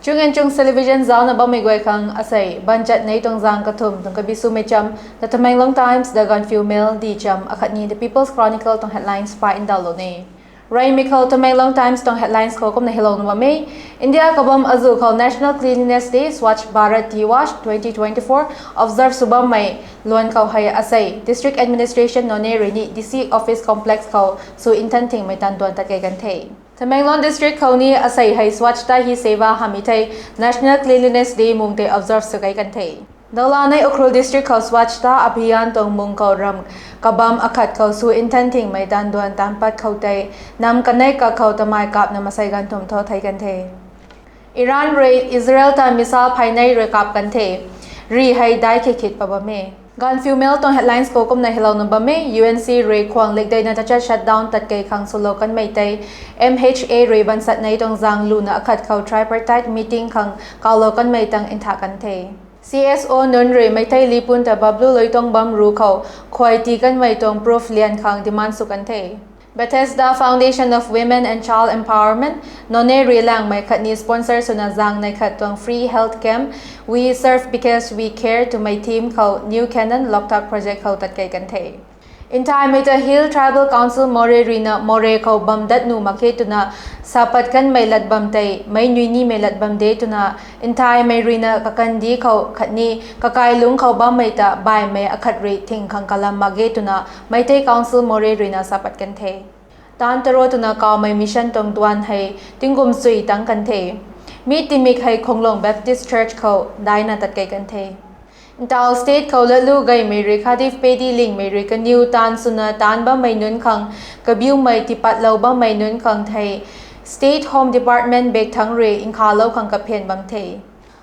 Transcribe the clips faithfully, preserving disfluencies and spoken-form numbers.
Chung and Chung Television zaucna bammei guay khang asei banchat nei tuang zaeng kathumh tuang kabi swmei cham, The Tamenglong Times, The Gaanphiu Mail, Di Cham akhatni The People's Chronicle tuang headlines pa ndauhlou ne. Reymei khou Tamenglong Times tuang headlines khou kumna helouna bam e. India kabam azuh khou National Cleanliness Day, Swachh Bharat Diwas twenty twenty-four observe sw bammei luan khou hei asei District Administration Noney rui ni D C Office Complex khou sw nthan thingmei taanv duan tat kei kan the. Tamenglong District khou ni asei hei Swachhata Hi Seva hamhmei thei National Cleanliness Day mung tei observe sw kei kan the. Dawla nei Ukhrul District khou Swachhata Abhiyan tuang mung khou ram kabam akhat khou sw nthan thingmei taanv duan taanv pat khou tei nam kanei kakhou tamei kapna masei ganv thumh tho thei kan the. Iran rui Israel ta missile phaynei rui kap kan the. Ri hei dai khit khit pa bam e. Gaanphiu Mail tuang headlines khou kumna helouna bam e. U N C rui khwang likdeina tachat shutdown tat kei khang swlou kanmei tei M H A rui bansat nei tuang zaeng luna akhat khou tripartite meeting khang kawlou kanmei tang ntha kan the. C S O nunc rui Meitei Lipun ta Bablu Luitong bam ru khou khuay tii kanmei tuang proof lian khang demand sw kan the. Bethesda Foundation of Women and Child Empowerment, Noney rui langmei khatni sponsor swna zaeng nei khat tuang free health camp, We Serve Because We Care twmei theme khou New Canaan Loktak Project khou tat kei kan the. Nthaymei ta Hill Tribal Council Moreh ruina Moreh khou bam dat nuh mak khe twna sa pat kanmei lat bam tei meic nui nimei lat bam de twna nthaymei ruina kakandih khou khatni kakailungc khou bammei ta baihmei akhat rui thing khang kalam mak ge twna Meitei Council Moreh ruina sa pat kan the. Taanv taro twna kawmei mission tuang duan hei tingkum sui tang kan the. Mi timik hei Khonglong Baptist Church khou daina tat kei kan the. Ntau state khou latlu gaymei rui khadif pedi lingmei rui kaniw taanv swna taanc bammei nunc khang kabiumei tipatlou bammei nunc khang thei State Home Department bak thangc rui nkhavlou khang kaphian bam the.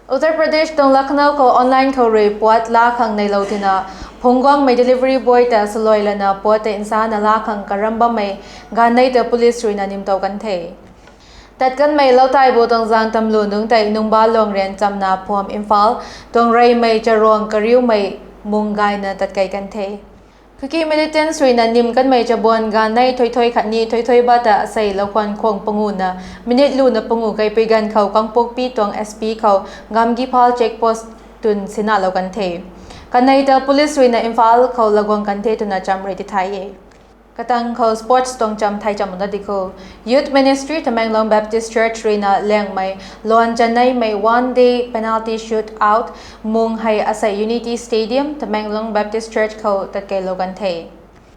Uttar Pradesh tuang Lucknow khou online khou rui puat laa khang neilou tina phungc guangmei delivery boy ta saluai lana puat tei nsana laa khang karam bammei ganv nei ta police ruina nimtow kan the. Tat kanmei Loutaibu tuang zaeng tamlu nungc tei Nungba Luang Rian chamna phuam Imphal tuang reymei charuang kariumei mung gayna tat kei kan the. Kuki militants ruina nim kanmei chabuan ganv nei thoithui khatni thoithui ba ta asei loukhwan khwang panguna minute luna pangu kaipui ganv khou Kangpokpi tuang S P khou Gamgiphal check post tun sinalou kan the. Kanei ta police ruina Imphal khou laguang kan the twna cham rui tithay e. Katang khou sports tuang cham thei cham na di kho. Youth Ministry Tamenglong Baptist Church ruina langmei luan chaneimei one day penalty shoot out mung hei asei Unity Stadium Tamenglong Baptist Church khou tatkeilou kan the.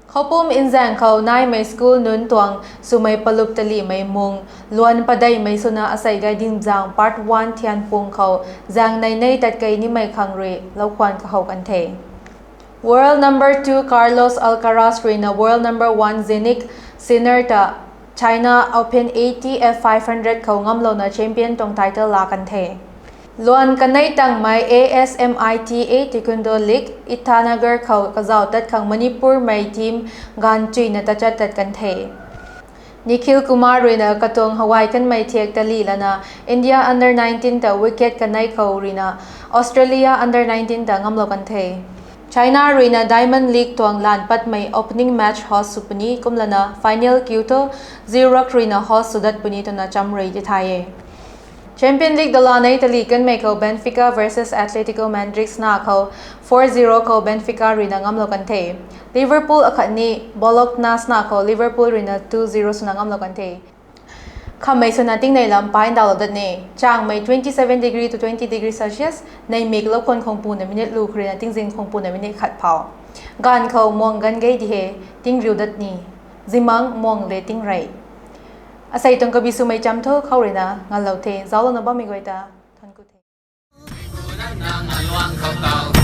Khoupum nzaeng khou naimei school nunc tuang swmei palup talimei mung luan padeihmei swna asei Gaidinzang Part one Thianpung khou zaeng nei nei tatkei nimei khang rui loukhwan kahow kan the. World number two Carlos Alcaraz ruina world number one Jannik Sinner ta China Open A T F five hundred khou ngamlouna champion tuang title laa kan the. Luan kanei tangmei A S M I T A Taekwondo League Itanagar khou kazauh tat khang Manipurmei team ganv chuyna tachat tat kan the. Nikhil Kumar ruina katuang hawai kanmei thiak tali lana India under nineteen ta wicket kanei khou ruina Australia under nineteen ta ngamlou kan the. China ruina Diamond League tuang lan patmei opening match host sw puni kumlana final kiu thu Zurich ruina host sw dat puni twna cham rui tithay e. Champion League dala nei tali kanmei khou Benfica versus Atletico Madrid na khou four zero khou Benfica ruina ngamlou kan the. Liverpool akhatni Bologna na khou Liverpool ruina two zero swna ngamlou kan the. Khammei swna tingnei lam pai ndauhlou dat ne. Changmei twenty seven degree to twenty degree Celsius, neimik loukhwan khwangpuna minute lu kharina tingzin khwangpuna minute khat phou. Ganv khou muang gan gei di he, tingriu dat ni. Zimang muang le tingrei. Asei tuang kabi swmei cham thu khou ruina nganlou the, zauclouna bammei guay ta thank you the.